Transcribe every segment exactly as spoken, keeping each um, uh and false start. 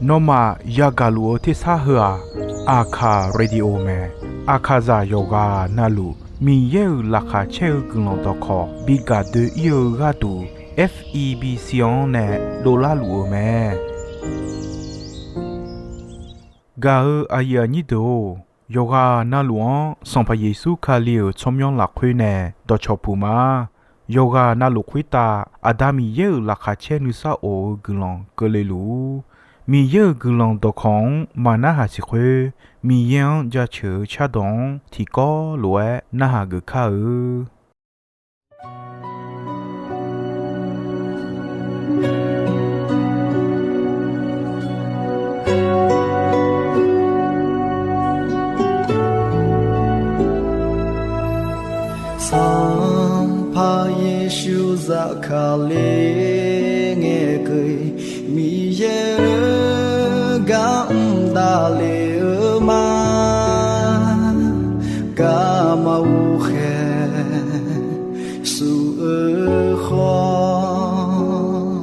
Nawmaf yagaq luf-eu tersar heu-aq, Aqkaq Radio mae. Aqkaqzaq yawqghaq navluf Miqyaer-euq laqkhaq caer-eu guiqlanq dawqkawq bi gaq doe-ir-eu gharduq, F E B C-anr nae dovlar luf-eu mae. Gaq-eu aqyuif aqnyir deuq-or, yawqghaq navluf-anr Sanqpaq Yeqsur Kali-euq tsawrmyanr lafkhoer nae dawqcawq puq ma. Yawqghaq navluf khoertav Aqda Miqyaer-euq laqkhaq caer nuisar of-eu guiqlanq keuvle luf-ur. Miqyaer-euq guiqlanq dawqkawq-anr maqnarhaq siq khoer, Miqyaer-anr jaceuq-eu cardawq-anr tiqkawv lof-aer narhaq geuf kar-eu. Sanqpaq Yeqsur zafkale ngae keuv-iq, Miqyaer-euq gar mr davle-eu ma. Garma ghoqkhaeq suf-eu khawf,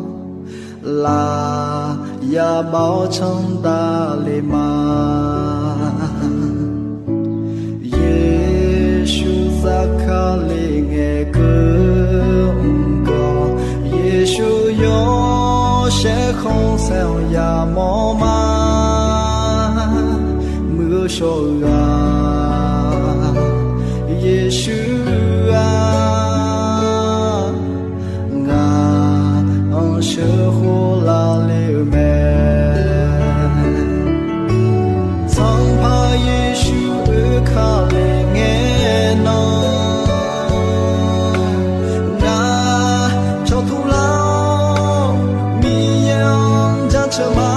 laf yabav-awr canr davle ma. Yeqsur zafkale ngae keuv mr gawq, Yeqsur yawshaef khanqsaer-anr yamawr ma. Muiq-eu shawr-eu ghaq, Yeqsur-aq, ngaq-anr sheuqkhof lavle-eu mae. Sanqpaq Yeqsur oekale ngae nan, ngaq cawqtuq lar-awr Miqyaer-anr jaceuq ma.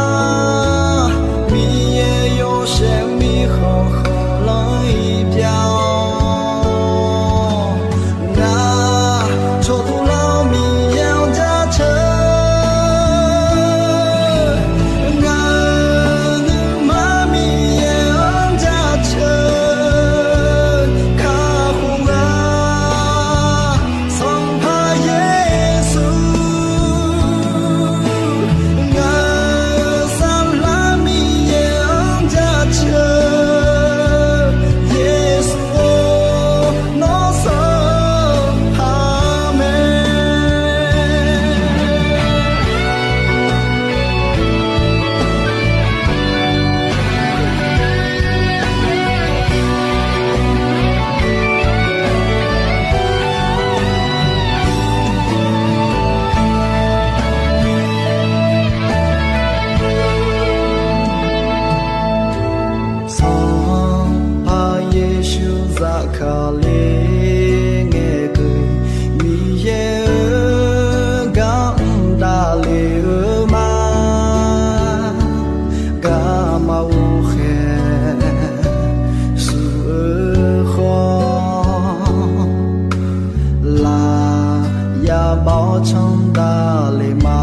Miqyaer yawshaef mirkhanq khanqlanr-iq pyav-awr, ngaq cawqtuq lar-awr Miqyaer-anr jaceuq. Ngaq-euq nuima Miqyaer-anr jaceuq kakhof-a. Sanqpaq Yeqsur, ngaq-euq saflar Miqyaer-anr jaceuq. Yeqsur-or, nawr sanqpaq mae. Sanqpaq Yeqsur zafkale ngae keuv-iq, Miqyaer-euq gar mr davle-eu ma. Garma ghoqkhaeq suf-eu khawf, laf yabav-awr canr davle ma.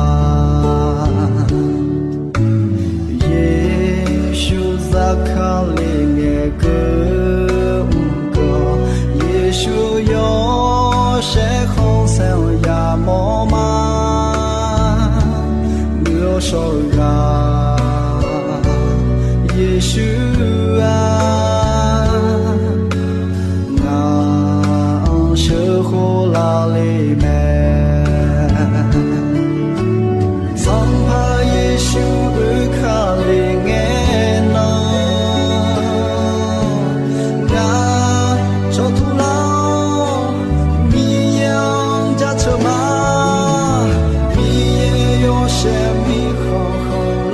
Yeqsur zafkale ngae keuv mr gawq, Yeqsur yawshaef khanqsaer-anr yamawr ma. Muiq-eu shawr-eu ghaq, Yeqsur-aq, ngaq-anr sheuqkhof lavle mae. Sanqpaq Yeqsur oekale ngae nan, ngaq cawqtuq lar-awr Miqyaer-anr jaceuq ma. Miqyaer yawshaef mirkhanq khanq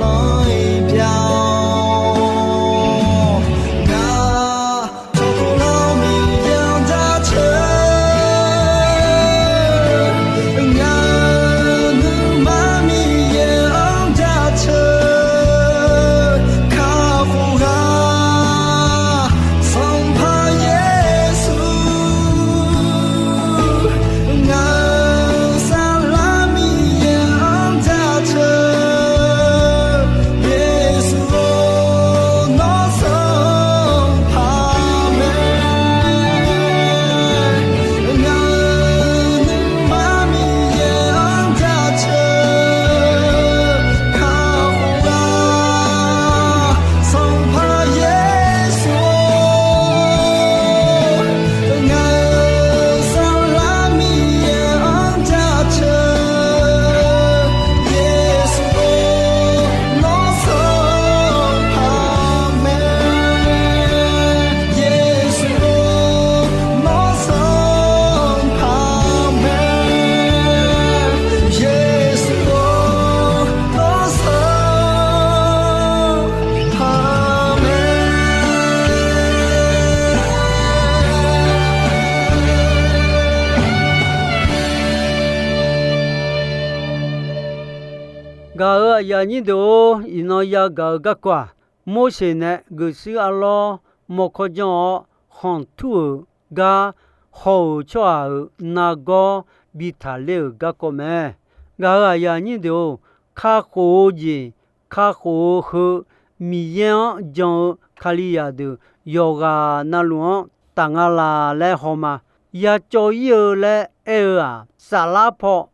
Gaq-euq aqyuif aqnyir deuq-or, iqnan yagaq-eu garkawv-aq, Morseq nae guiqshuir arlawr mawrkawr janr-awr khanqtur-euq gar haw-euq tsawrhaq-euq nargawr bi taqler-euq garkawv mae. Gaq-euq aqyuif aqnyir deuq-or, kakhof-eu jeq, kakhof-eu heu, Miqyaer-anr jan-eu Kalizaq deuq yawqghaq navluf-anr taf nga laq laer haw ma. Ya cawv-ir-eu laer aer-eu-aq, saflar paw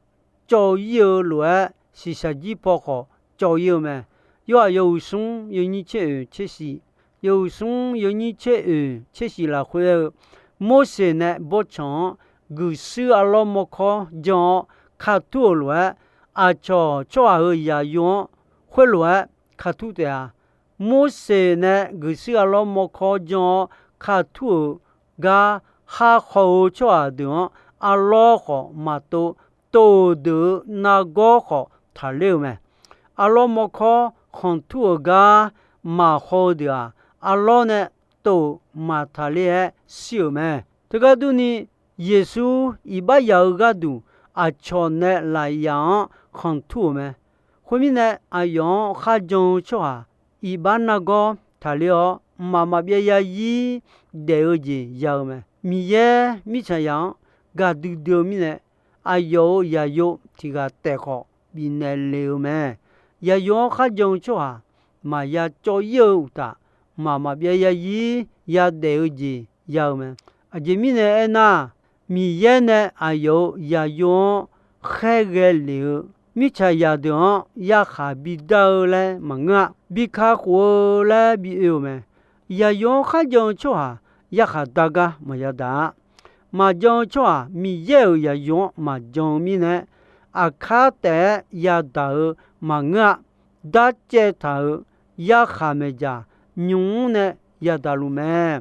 cawv-ir-eu lof-aer, shiqshaq jir paw khawf cawv-ir-eu mae. Yorhaq yawhuiq smr yawnyir tser oeq tser shiq, yawhuiq smr yawnyir tser oeq tser shiq lafkhoer aer-eu, Morseq nae bawrtsanq-anr guiqshuir arlawr mawrkawr jan-awr katur-euq lof-aer, aqcawq tsawrhaq-euq zaqyo-anr khoerlof-aer katur taef-a. Morseq nae guiqshuir arlawr mawrkawr jan-awr katur-euq gar, khar haw-eu tsawrhaq deuq-anr arlawr khawf maqtov, tov-euq deuq-euq nargawr khawf taqler-euq mae. Arlawr mawrkawr khanqtur-euq gar maqhaw-eu deuq-aq, arlawr nae tov-euq maqtaqler-aer shir-euq mae. Teugar durni, Yeqsur iqbax yaf-eu gharduq aqcawq nae lafyaf-anr khanqtur-euq mae. Khoermirnae, aqyawf-anr kharjan-eu tsawrhaq iqbax nargawr taqler-awr, mqmaq maqbyav yarzir daef-eu jeq ya-eu mae. Miqyaer mirtsaqzaq-anr gaqdui dui-eu mirnae, aqyawf-euq zaqyo tiq ghaq taef khawf bifnaeq le-eu mae. Zaqyo-anr kharjan-eu tsawrhaq maqya cawv-ir-eu uqtaf, mqmaq maqbyav yarzir yadaef-eu jeq ya-eu mae. Aqjeq mirnae aernar, Miqyaer nae aqyawf-euq zaqyo-anr khaerghae lef-eu mirtsaqzaq deuq-anr yarkhaq bidar-eu laer maqngeur-a. Bi kakhof-eu laer bi oe-euq mae. Zaqyo-anr kharjan-eu tsawrhaq yarkhaq dar gar maqya daq-a. Maqjan-eu tsawrhaq Miqyaer-euq zaqyo-anr maqjan-eu mirnae, aqkar taef-aer yadaq-eu maqngeur-a. Darcaev taq-euq yarkhaq maeqdzaq nymq-mr nae yadaq luf mae.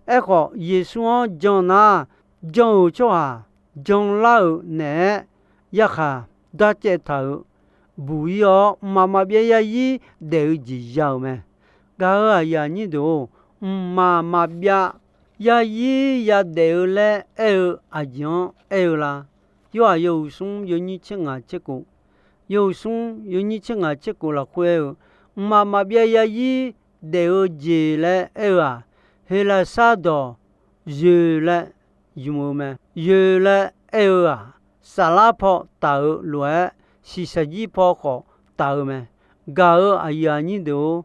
Aerkhawf, Yeqsur-anr jan nar, jan-euq tsawrhaq janlar-euq naeq-aer yarkhaq darcaev taq-euq buq-ir-awr, mqmaq maqbyav yarzir daef-eu jeq ya-euq mae. Gaq-euq aqyuif aqnyir deuq-or, mqmaq maqbyav yarzir yadaef-eu laer aer-eu aqjeq-anr aer-eu la? Yorhaq yawhuiq smr yawnyir tser ngaq tser kof, yawhuiq smr yawnyir tser ngaq tser kof lafkhoer aer-eu, mqmaq maqbyav yarzir daef-eu jeq laer aer-eu-aq, Heqlaqsar dawq yoeq laer zmq-eu mae. Yoeq laer aer-eu-aq, saflar paw taf-eu lof-aer, shiqshaq jir paw khawf taf-eu mae. Gaq-euq aqyuif aqnyir deuq-or,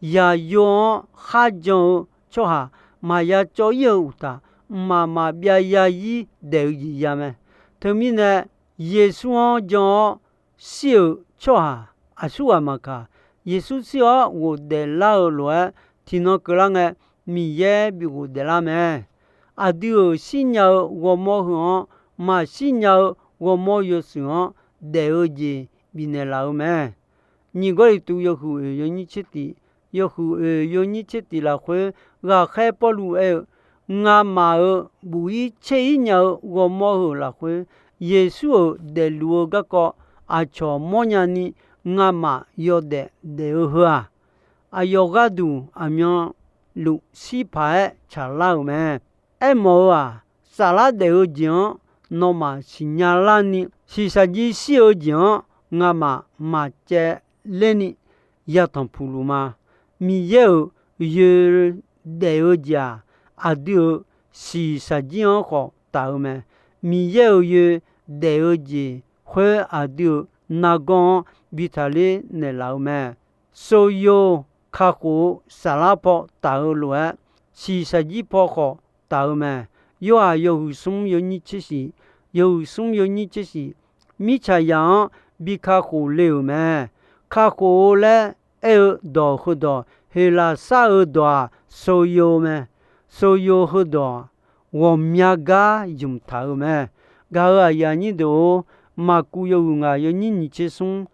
zaqyo-anr kharjan-eu tsawrhaq maqya cawv-ir-eu uqtaf, mqmaq maqbyav yarzir daef-eu jeq ya mae. Teumirnae, Yeqsur-anr jan-awr shir-euq tsawrhaq aqsurghaq maqkaq, Yeqsur shir-awr ghofdaef lar-eu lof-aer tiqnan keuvlar ngae, Miqyaer bi ghofdaef lar mae. Aqdui-euq shirnya-eu ghawrmawr heu-anr, maqshir nya-eu ghawrmawr yawshuif-anr daef-eu jeq bifnaeq laf-eu mae. Nyiq Gawrliqtu yawhuiq oeq yawnyir tser tiq, yawhuiq oeq yawnyir tser tiq lafkhoer, ghaqkhaer Pawrluv aer-eu, ngamaf-euq buq-ir tser-ir nya-eu ghawrmawr heu lafkhoer, Yeqsur-euq daefluf-eu garkawv aqcawq mawrnya ni, ngamaf yawdaef daef-eu heu-aq, aqyawf gharduq aqmyanluf shir paq-aer tsaqlar-euq mae. Aermawf-eu-aq, saflar daef-eu jeq-anr nawmaf siqnya larni, shiqshaq jir shir-eu jeq-anr ngamaf maqcaevler ni yatanq puq luf ma. Miqyaer-euq yoeq daef-eu jeq-aq, aqdui-euq shiqshaq jir-anr khawf taf-eu mae. Miqyaer-euq yoeq daef-eu jeq khoer aqdui-euq nargawr-anr bi taqler naeqlaf-eu mae. Soqyo kakhof-eu saflar paw taf-eu lof-aer, shiqshaq jir paw khawf taf-eu mae. Yorhaq yawhuiq smr yawnyir tser shiq, yawhuiq smr yawnyir tser shiq, mirtsaqzaq-anr bi kakhof le-euq mae. Kakhof-eu laer aer-eu dawq heudawq, Heqlaqsar-eu dawq-aq, soqyo mae. Soqyo heudawq ghawqmya gar ymq taq-eu mae. Gaq-euq aqyuif aqnyir deuq-or, Maqkuv yawhuiq ngaq yawnyir nyiq tser smr,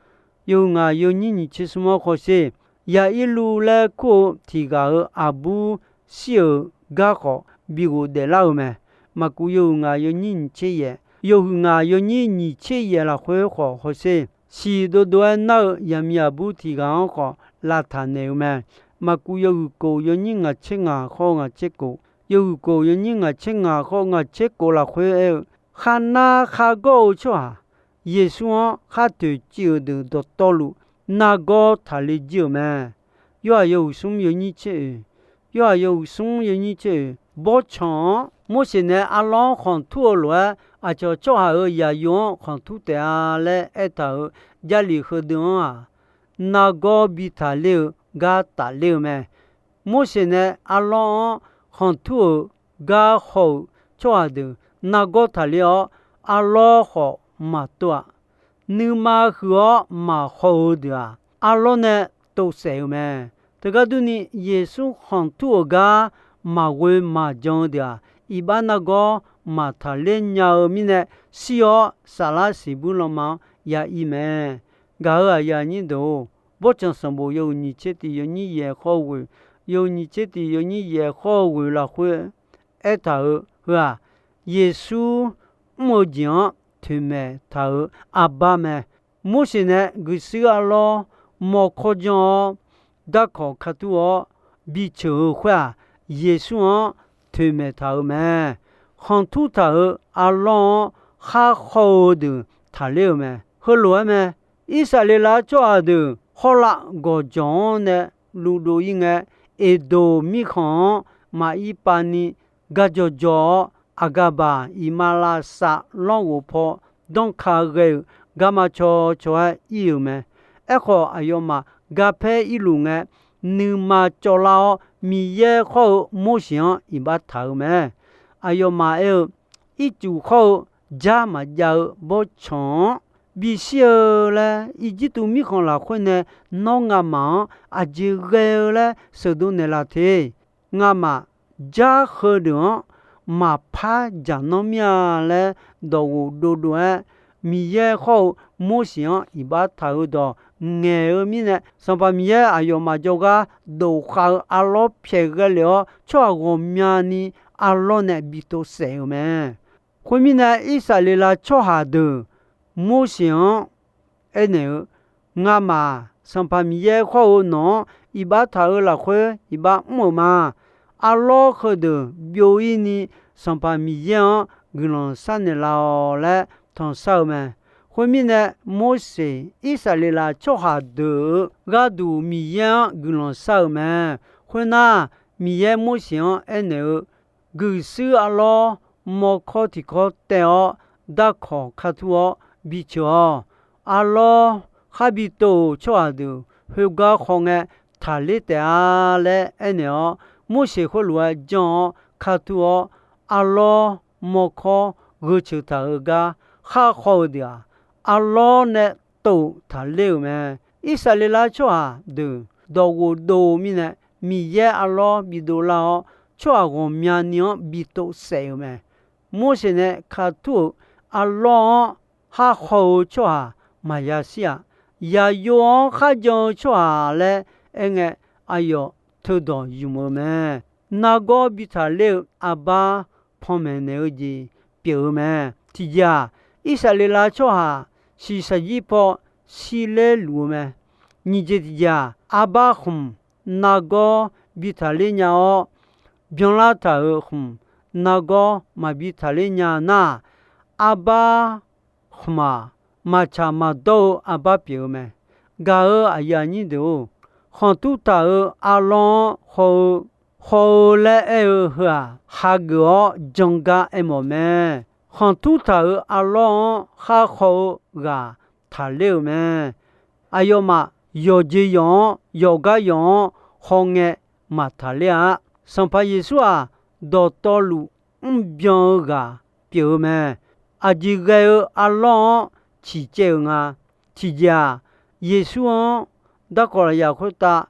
yawhuiq ngaq yawnyir nyiq tser smr-anr hawsher. Yaqirluv laer kur-eu tiq ghaq-euq aqbur shir-euq gar khawf bi ghofdaef lar-eu mae. Maqkuv yawhuiq ngaq yawnyir nyiq tser yaef, yawhuiq ngaq yawnyir nyiq tser yaef lafkhoer khawf hawsher. Siq dovdov-aer nar-eu yaqmiq aqbur tiq ghaq-anr khawf lavtaq naeq-eu mae. Maqkuv yawhuiq kof yawnyir ngaq tser ngaq khawr ngaq tser kof, yawhuiq kof yawnyir ngaq tser ngaq khawr ngaq tser kof lafkhoer aer-eu, kharnar khargawr-eu tsawrhaq Yeqsur-anr khar toeqciv-euq deuq dawqtawvluf nargawr taqle jir-euq mae. Yorhaq yawhuiq smr yawnyir tser oeq, Yorhaq yawhuiq smr yawnyir tser oeq, bawrtsanq-anr Morseq nae arlawr-anr khanqtur-eu lof-aer, aqcawq tsawrhaq-euq yaqyo-anr khanqtur taef-a laer aertaq-euq Jarlif heudeuq-anr-aq, nargawr bi taqler-eu gar tafler-eu mae. Morseq nae arlawr-anr khanqtur-euq gar haw-euq tsawrhaq deuq nargawr taqler-awr, arlawr khawf maqtov-aq, nuima huiq-awr maqhaw-eu deuq-aq, arlawr nae tov saef-eu mae. Teugar durni, Yeqsur khanqtur-euq gar maqghoe maqjan-eu deuq-aq, iqbax nargawr maqtaqler nya-eu mirnae, shir-awr saflar siqbuir lanma-anr ya ir mae. Gaq-euq aqyuif aqnyir deuq-or, bawrtsanq sanqbof yawhuiq nyiq tser tiq yawnyir yaeq khawr ghoeq, yawhuiq nyiq tser tiq yawnyir yaeq khawr ghoeq lafkhoer aertaq-euq heu-aq, Yeqsur mr-eu jeq-anr toeqmaeq taq-euq arbar mae. Morseq nae guiqshuir arlawr mawrkawr janr-awr, darkawq katur-awr biceuq-eu khoer-aq, Yeqsur-anr toeqmaeq taq-euq mae. Khanqtur taq-euq arlawr-anr khar haw-eu deuq taqler-euq mae. Heulof-aer mae. Irsaqleqlav tsawrhaq deuq hawrlav gawqjawq-anr nae luvdov ir ngae, Eqdoq mirkhanq-anr maqir pav ni gar jawrjawr-awr, Aqgaqbaq iqmalavshav lanrghof paw danrka ghae-euq garma caw caw-aer ir-euq mae. Aerkhawf, aqyawfmaf garpaer irluf ngae, nuima cawvlar-awr, Miqyaer khawr-eu Morseq-anr iqbax taq-euq mae. Aqyawfmaf aer-eu, Ircuf khawr-eu jar maqjav-eu bawrtsanq-anr bishir-eu laer, Irjirtuv mirkhanq lafkhoer nae nawr ngamaf-anr aqjeq ghae-eu laer sheuqdov naeqlaf te. Ngamaf jar heudeuq-anr maqpar dzaq nanr mir-a laer dawqghof dovdov-aer, Miqyaer khawr-eu Morseq-anr iqbax taq-eu dawq ngaeq-eu mirnae, Sanqpaq Miqyaer aqyawfmaf jawrgar dof khav-eu arlawr pyaeq ghae lef-awr, tsawrhaq ghawqmyani arlawr nae bi tov saef-euq mae. Khoermirnae, Irsaqleqlav tsawrhaq deuq Morseq-anr aernaeq-eu, Ngamaf, Sanqpaq Miqyaer khawr-eu nawq-anr iqbax taq-eu lafkhoer iqbax mr-euq ma. Arlawr heudeuq byov ir ni Sanqpaq Miqyaer-anr guiqlanq sharnaeq laf-awq laer tanqshar-eu mae. Khoermirnae, Morseq Irsaqleqlav tsawrhaq deuq-euq gharduq Miqyaer-anr guiqlanq shar-euq mae. Khoernar, Miqyaer Morseq-anr aernaeq-eu, Guiqshuir arlawr mawrkawr tiqkawr taev-awr, darkawq katur-awr biceuq-awq. Arlawr khar bi tov-euq tsawrhaq deuq khoergar khawf ngae, taqler taef-a laer aernaeq-awr, Morseq khoerlof-aer janr-awr katur-awr, arlawr mawrkawr gheuteuq taq-euq gar khar haw-eu deuq-aq, arlawr nae tov taqler-euq mae. Irsaqleqlav tsawrhaq deuq dawqghof dov-eu mirnae, Miqyaer arlawr bidov lar-awr, tsawrhaq ghawqmyani-anr bi tov saef-euq mae. Morseq nae katur-euq arlawr-anr khar haw-eu tsawrhaq maqya shir-aq, yaqyo-anr kharjan-eu tsawrhaq laer aerngae, aqyawf teudawq ymq-eu mae. Nargawr bi taqler-eu arbar panmaeq naeq-eu jeq pyeuf-eu mae. Tiqjeq-aq, Irsaqleqlav tsawrhaq shiqshaq jir paw shirler luf-eu mae. Nyiq jeq tiqjeq-aq, arbar khmq nargawr bi taqler nya-awr, byanlar taq-euq khmq nargawr maqbi taqler nya nar-aq, arbar khmq-aq, maqtsaq maqdawr-eu arbar pyeuf-eu mae. Gaq-euq aqyuif aqnyir deuq-or, khanqtur taq-euq arlawr-anr haw-eu, haw-eu laer aer-eu heu-aq, hageuf-awr jan gar aermawf mae. Khanqtur taq-euq arlawr-anr khar haw-eu ghaq taqler-euq mae. Aqyawfmaf yawqjeq yawq-anr, yawqgar yawq-anr hawngae maqtaqler-a. Sanqpaq Yeqsur-aq, dawqtawvluf mrbyan-eu ghaq pyeuf-eu mae. Aqjeq ghae-eu arlawr-anr ciqcaev-euq nga. Tiqjeq-aq, Yeqsur-anr darkawq lafyaq khoertav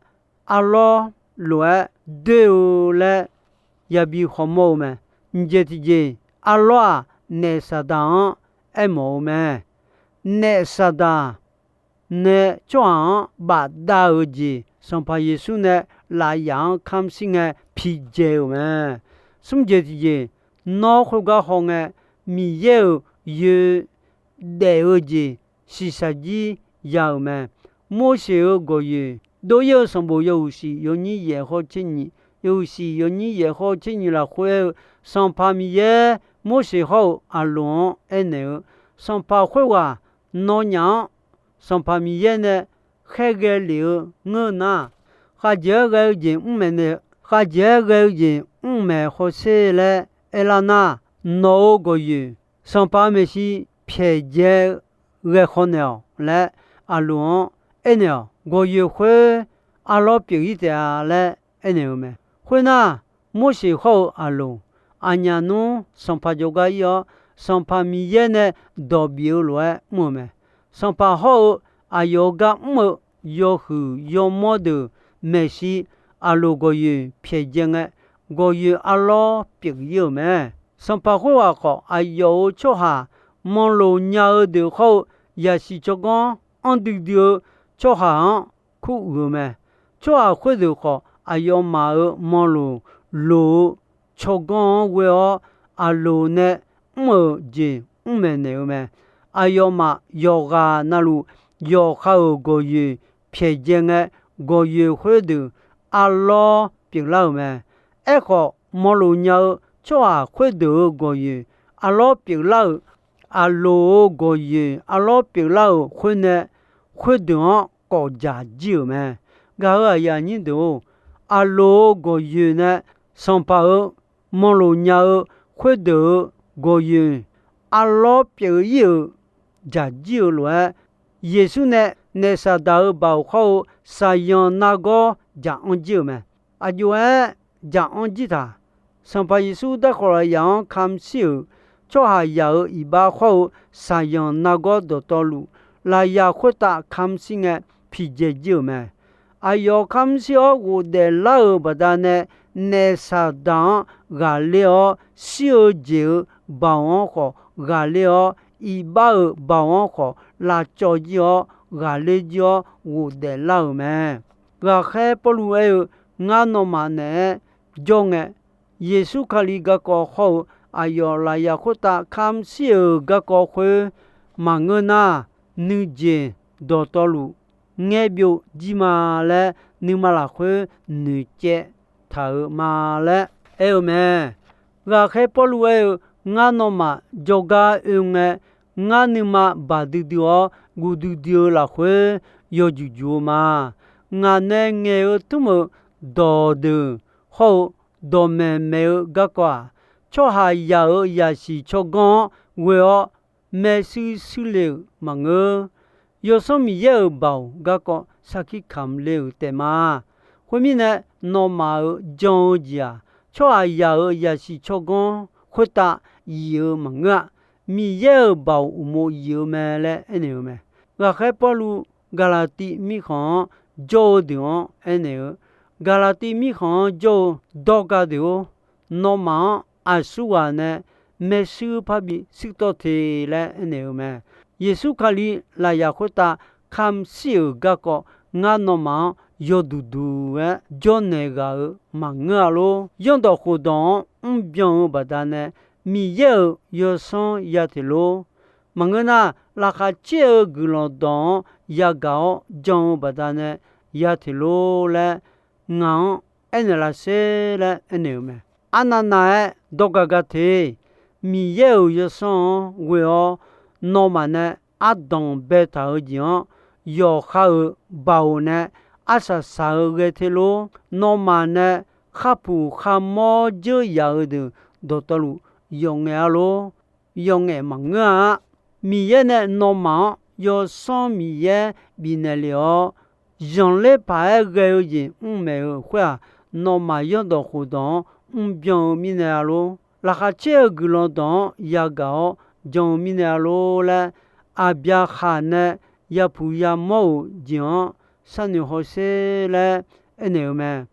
arlawr lof-aer doer-eu laer yabi hawmawr-eu mae. Nyiq jeq tiqjeq, arlawr-aq, naef Saqdaq-anr aermawf-eu mae. Naef Saqdaq nae tsawrhaq-anr bafdav-euq jeq, Sanqpaq Yeqsur nae lafyaq-anr kamr shir ngae pidzae-euq mae. Smr jeq tiqjeq, nawr khoergar hawngae, Miqyaer-euq yoe daef-eu jeq shiqshaq jir ya-euq mae. Morseq-euq gawqyoeq dov-ir-eu sanqbof yawhuiq shif yawnyir yaef hawr tser nyiq, yawhuiq shif yawnyir yaef hawr tser nyiq lafkhoer-eu, Sanqpaq Miqyaer Morseq hawr-eu Aqloq-anr aernaeq-eu, Sanqpaq khoerghaq nawnyaf-anr Sanqpaq Miqyaer nae khaerghae lef-eu ngeur nar, khavjeq-aer ghae-eu jeq mr maeq nae, khavjeq-aer ghae-eu jeq mr maeq hawsher laer aerlar nar, nawq-euq gawqyoeq Sanqpaq-euq maeqshi pyaeqdzae-eu ghae khawf naeq-awq laer, aqloq-anr aernaeq-awq. Gawqyoeq khoer arlawr pyeuf-ir taef-a laer aernaeq-eu mae. Khoernar, Morseq hawr-eu aqloq, aqnyaf nmr Sanqpaq jawrgar ir-awr, Sanqpaq Miqyaer nae dawq bif-eu lof-aer mr-eu mae. Sanqpaq hawr-eu aqyawf-euq gar mr-eu yawhuiq yawmawr deuq maeqshi aqloq gawqyoeq pyaeqdzae ngae, gawqyoeq arlawr pyeuf-ir-euq mae. Sanqpaq khoerghaq khawf, aqyawf-euq tsawrhaq manloq nya-eu deuq hawr-eu yaqsiq tsawrganr anr duidui-eu tsawrhaq-anr kuruiq-eu mae. Tsawrhaq khoerdeuq khawf, aqyawfmaf-euq manloq loq-eu tsawrganr-anr ghoe-awr, aqloq nae mr-euq jeq mr maeqnaeq-eu mae. Aqyawfmaf yawqghaq navluf yawqha-euq gawqyoeq pyaeqdzae ngae, gawqyoeq khoerdeuq arlawr pyeuflar-euq mae. Aerkhawf, manloq nya-eu tsawrhaq khoerdeuq-euq gawqyoeq arlawr pyeuflar-euq, aqloq-euq gawqyoeq arlawr pyeuflar-euq khoer nae, khoerdeuq-anr kawfjaq jir-euq mae. Gaq-euq aqyuif aqnyir deuq-or, aqloq-euq gawqyoeq nae Sanqpaq-euq manloq nya-eu khoerdeuq-euq gawqyoeq arlawr pyeuf-ir-euq jaq jir-eu lof-aer, Yeqsur nae naef Saqdaq-euq baoq hawr-eu saqyanq nargawr jaq-anr jir-euq mae. Aqjox-aer jaq-anr jir taq. Sanqpaq Yeqsur darkawq lafyaq-anr kamq shir-euq tsawrhaqzaq-euq iqbax hawr-eu saqyanq nargawr dawqtawvluf, lafyaq khoertav kamq shir ngae piqdzae jir-euq mae. Aqyawf kamq shir-awr ghofdaef lar-euq baqdanae, naef Saqdaq-anr ghaqler-awr, shir-eu jeq-euq baoq-anr khawf ghaqler-awr, iqbax-euq baoq-anr khawf lavcawv jir-awr, ghaqler jir-awr ghofdaef lar-euq mae. Ghaqkhaer Pawrluv aer-eu, Ngar nawmaf naeq-aer jawr ngae, Yeqsur Kali garkawv hawr-eu aqyawf lafyaq khoertav kamq shir-euq garkawv khoer maqngeur nar, nuijeq dawqtawvluf ngaer byov jir ma laer, nuima lafkhoer noeqcaev taq-euq ma laer aer-eu mae. Ghaqkhaer Pawrluv aer-eu, Ngar nawmaf jawrgar oe ngae, ngar nuima baq duidui-awr guv duidui-eu lafkhoer yawjuq juq-eu ma. Ngaq nae ngaeq-eu tmr-euq dawqdeuq hawr-eu dawqmaeq maeq-eu garkawv-aq, tsawrhaqzaq-euq zaqsiq tsawrganr-anr ghoe-awr maershuir shuir le-euq maqngeur. Yawsanr Miqyaer-euq baoq garkawv sarkir kamq le-euq taef ma. Khoermirnae, nawmaf-euq jan-eu jeq-aq, tsawrhaqzaq-euq zaqsiq tsawrganr khoertav yif-eu maqngeur-a. Miqyaer-euq baoq uqmov yif-eu mae laer aernaeq-eu mae. Ghaqkhaer Pawrluv Gaqlaqtiv mirkhanq-anr jawr-eu deuq-anr aernaeq-eu, Gaqlaqtiv mirkhanq-anr jawr-eu dawrga deuq-or, nawmaf-anr aqsurghaq nae maershuir parbi shuirtawv te laer aernaeq-eu mae. Yeqsur Kali lafyaq khoertav kamq shir-euq garkawv ngar nawmaf-anr yawduq duq-aer jawrnaeq ghaq-euq maqngeur-a lor. Zanrdawq khofdawq-anr mrbyan-eu baqdanae Miqyaer-euq yawsanr ya teq lor. Maqngeur nar, laqkhaq caer-eu guiqlanq dawq-anr yagaq-awr jan-eu baqdanae ya teq lor laer ngaq-anr aernaeq laf sher laer aernaeq-eu mae. Arnavnav-aer dawrga ga te. Miqyaer-euq yawsanr-anr ghoe-awr, nawmaf nae ardanq baetaq-eu jeq-anr yawqha-euq baoq nae arsaq saq-eu ghae te lor. Nawmaf nae kharpuq kharmawr dzeur yaf-eu deuq dawqtawvluf yawf ngaef-a lor. Yawf ngaef maqngeur-a. Miqyaer nae nawmaf-anr Yawsanr Miqyaer bifnaeq lef-awr, zanqler paq-aer ghae-eu jeq mr maeq-eu khoer-aq, nawmaf zanrdawq khofdawq-anr mrbyan-eu mirnae-a lor. Laqkhaq caer-eu guiqlanq dawq-anr yagaq-awr jan-eu mirnae-a lor laer, Aqbyaqhaq nae yapuq yamawr-euq jeq-anr sharnoeq hawsher laer aernaeq-eu mae.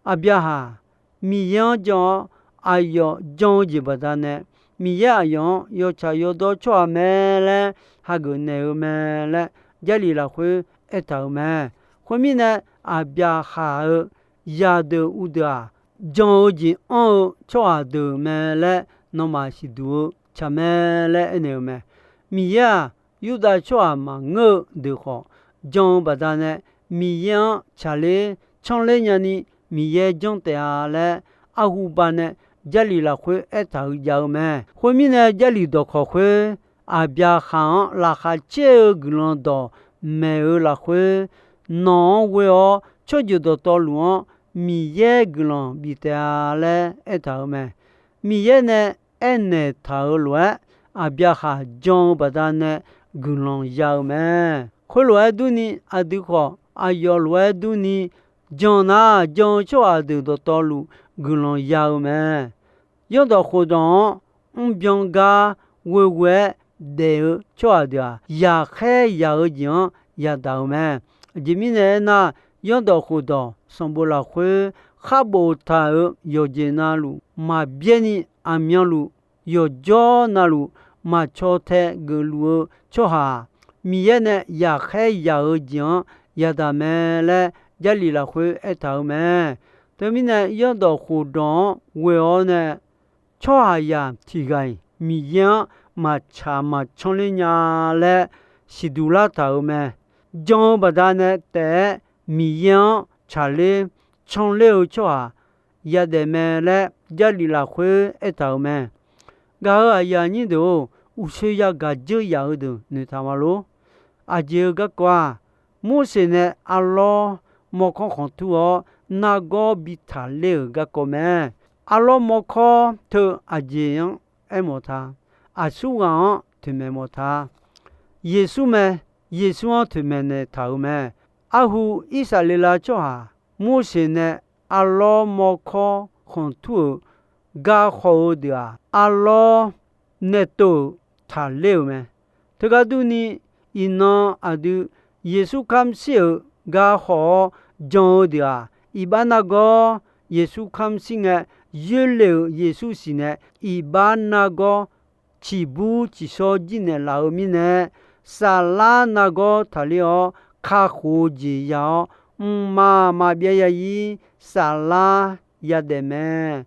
Aqbyaqhaq, Miqyaer-anr jan-awr aqyawf jan-eu jeq baqdanae, Miqyaer aqyawf-anr yawtsaq yawdawr tsawrhaq mae laer hageuf naeq-eu mae laer Jarlif lafkhoer aertaq-euq mae. Khoermirnae, Aqbyaqhaq-euq zaqdeuq uvdeuq-aq, jan-eu jeq anr-eu tsawrhaq deuq mae laer nawmaf siqduq-eu tsaq mae laer aernaeq-eu mae. Miqyaer-aq, Yurdav tsawrhaq maqngeur-eu deuq khawf jan-eu baqdanae, Miqyaer-anr tsaqler tsanrler nyani Miqyaer janr taef-a laer, arhu banae Jarlif lafkhoer aertaq-eu jav-eu mae. Khoermirnae, Jarlif dawqkawq khoer, Aqbyaqhaq-anr laqkhaq caer-eu guiqlanq dawq maeq-eu lafkhoer, nawq-anr ghoe-awr tsawrjeuq dawqtawvluf-anr Miqyaer guiqlanq bif taef-a laer aertaq-euq mae. Miqyaer nae aernaeq taq-euq lof-aer, Aqbyaqhaq jan-eu baqdanae guiqlanq ya-eu mae. Khoerlof-aer durni, aqdui khawf aqyawf lof-aer durni jan nar, jan-eu tsawrhaq deuq dawqtawvluf guiqlanq ya-eu mae. Zanrdawq khofdawq-anr mrbyan gar ghoeghoe-aer daef-eu tsawrhaq deuq-aq, yaqkhaer yaq-eu jeq-anr yadaq-eu mae. Aqjeq mirnae aernar, zanrdawq khofdawq sanqbof lafkhoer khar boftaq-euq yawqjeq navluf maqbyaer ni, aqmyanluf yawqjawr navluf maqcaw tae geufluf-eu tsawrhaq-aq, Miqyaer nae yaqkhaer yaq-eu jeq-anr yadaq mae laer Jarlif lafkhoer aertaq-eu mae. Teumirnae, zanrdawq khofdawq-anr ghoe-awr nae tsawrhaqzaq tiq ghaq-iq Miqyaer-anr maqtsaq maqcanr ler nya laer siqduq lar taq-euq mae. Jan-eu baqdanae taef-aer Miqyaer-anr tsaqler canler-eu tsawrhaq yadaef mae laer Jarlif lafkhoer aertaq-euq mae. Gaq-euq aqyuif aqnyir deuq-or, uqshoe yagaq dzeur yaf-eu deuq noeqtaq ma lor. Aqjeq-eu garkawv-aq, Morseq nae arlawr mawrkawr khanqtur-awr nargawr bi taqler-euq garkawv mae. Arlawr mawrkawr teu aqjeq-anr aermawf ta. Aqsurghaq-anr toeqmaeq mawf ta. Yeqsur mae. Yeqsur-anr toeqmaeq naeq taq-euq mae. Arhu Irsaqleqlav tsawrhaq Morseq nae arlawr mawrkawr khanqtur-euq gar khawf-eu deuq-aq, arlawr nae tov-euq taqler-euq mae. Teugar durni, iqnan aqdui Yeqsur kamr shir-euq gar khawf-awr jan-eu deuq-aq, iqbax nargawr Yeqsur kamr shir ngae, yoerle-euq Yeqsur siqnaeq iqbax nargawr ciqbur ciqshawr jirnaeq laf-eu mirnae, saflar nargawr taqler-awr kakhof-eu jeq ya-awr, mqmaq maqbyav ya-ir saflar yadaef mae.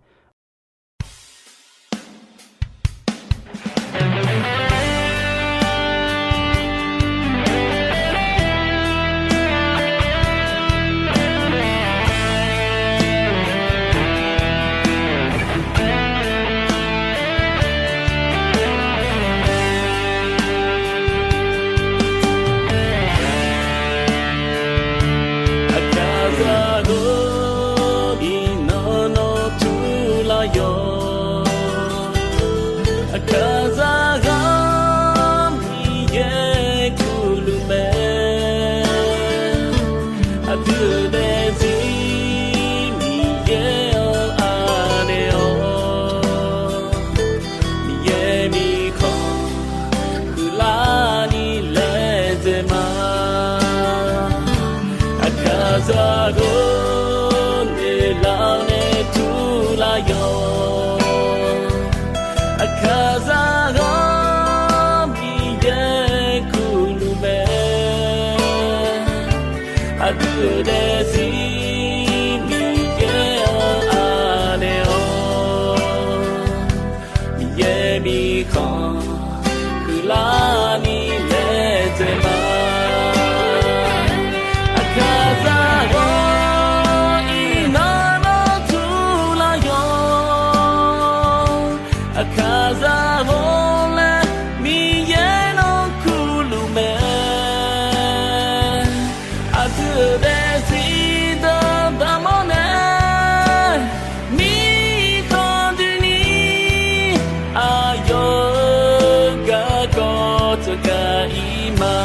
Aqkaqzaq ghawqni nawr nawr turlar yawq. Aqkaqzaq ghawqni yaer kurluf mae. Aqdui-euq daefzir Miqyaer-anr anaeq-awr, Miqyaer mirkhanq huiqlarni laedzae ma. Aqkaqzaq ghawqni noeqlar nae turlar yawq. Aqkaqzaq ghawqni yaer kurluf mae. Aqdui-euq daefzir Miqyaer-anr anaeq-awr, Miqyaer mirkhanq huiqlarni laedzae ma. Aqkaqzaq ghawq iqnan nawr turlar yawq. Aqkaqzaq ghawq laer Miqyaer nawr kurluf mae. Aqdui-euq daefzir deuq daqmawr nae, mirkhanq doeni aqyawf-euq garkawv tsawrgaq-ir ma.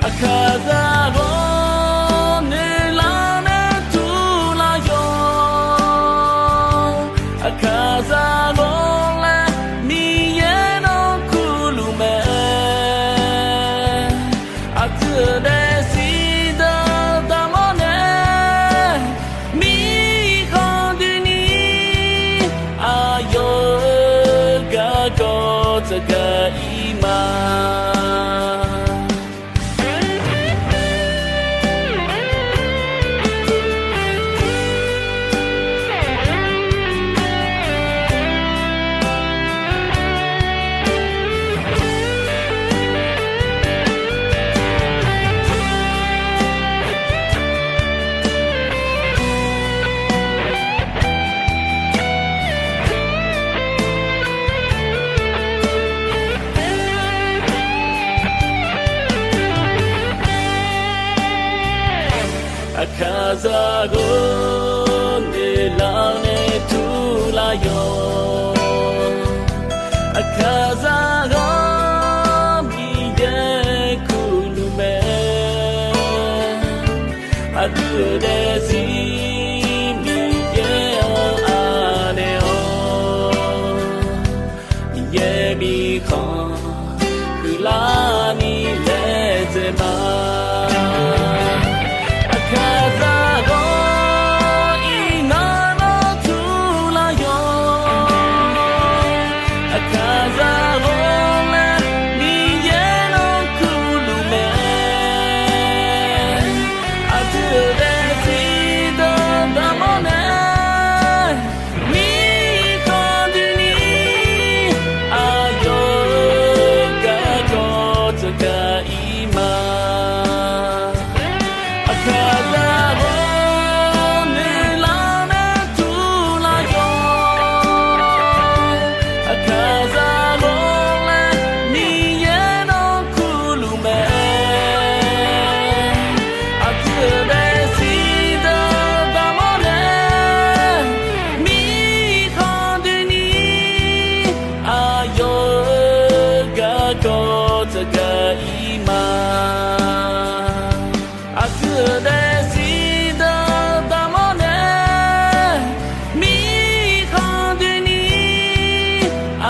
Aqkaqzaq ghawq noeqlar nae turlar yawq. Aqkaqzaq ghawq laer Miqyaer nawr kurluf mae. Aqdui-euq daefzir deuq daqmawr nae, mirkhanq doeni aqyawf-euq garkawv tsawrgaq-ir ma. Aqkaqzaq ghawr noeqlar nae turlar yawq. Aqkaqzaq ghawr Miqyaer kurluf mae. Aqdui-euq daefzir Miqyaer-anr anaeq-awr, Miqyaer mirkhanq huiqlarni laedzae ma. Aqkaqzaq ghawr iqnan nawr turlar yawq. Aqkaqzaq ghawr laer Miqyaer nawr kurluf mae. Aqdui-euq daefzir deuq daqmawr nae, mirkhanq doeni aqyawf-euq garkawv tsawrgaq ir ma. Aqkaqzaq ghawr noeqlar nae turlar yawq. Aqkaqzaq ghawr laer Miqyaer nawr kurluf mae. Aqdui-euq daefzir deuq daqmawr nae, mirkhanq doeni aqyawf-euq garkawv tsawrgaq ir ma. Aqdui-euq daefzir deuq daqmawr nae, mirkhanq doeni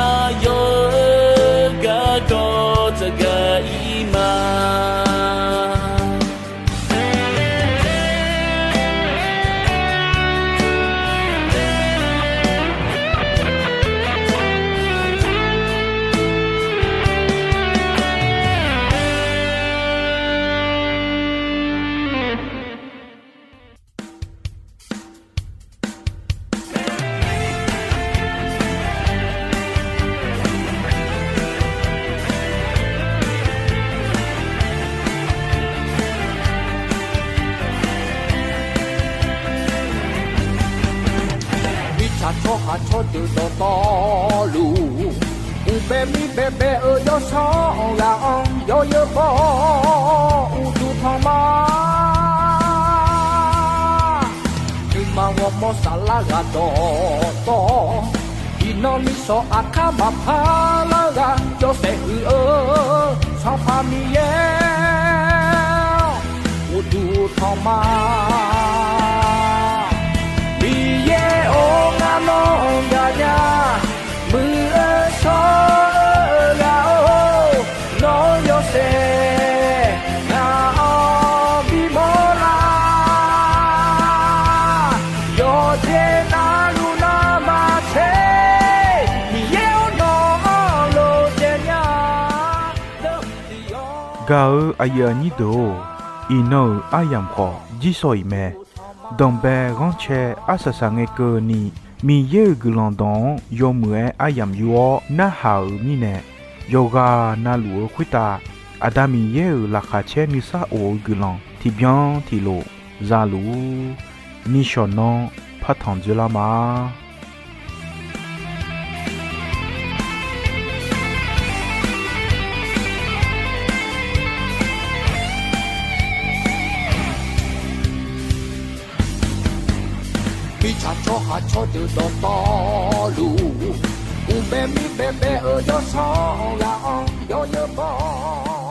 aqyawf-euq garkawv tsawrgaq ir ma. Mirtsaq tsawrhaq tsawrdeuq dawqtawvluf, uqbae mir baebae-euq yawsanr ghaq-anr yawzeu baw-awr uqduq tanq ma. Nuima ghawrmawr saflar ghaq dawqtawv, iqnan nishawq aqkar maqpar lar ghaq yawshaef huiq-eu Sanqpaq Miqyaer-awr, uqduq tanq ma. Miqyaer-or, ngar nawr gaqnya, muiq-eu shawr-eu ghaq-or, nawr yawshaef ngaq-anr bimawr lar. Yawqjeq navluf navmaqtser, Miqyaer-or, nawq-anr lof daef nya. Gaq-eu aqyuif aqnyir deuq-or, iqnan-euq aryamq khawf jirsawq iq mae. Danqbae ghanrcae arsaq saq ngae keuvni, Miqyaer-euq guiqlanq dawq-anr yawmuiq-aer aryamq yur-awr narhaq-euq mirnae, yawqghaq navluf-eu khoertav Aqda Miqyaer-euq laqkhaq caer nuisar of-eu guiqlanq tiqbyan tiqlof zaluf-ur. Nishawq nanr partanq dzoerlar ma. Mirtsaq tsawrhaq tsawrdeuq dawqtawvluf, uqbae mir baebae-euq yawsanr ghaq-anr yawzeu baw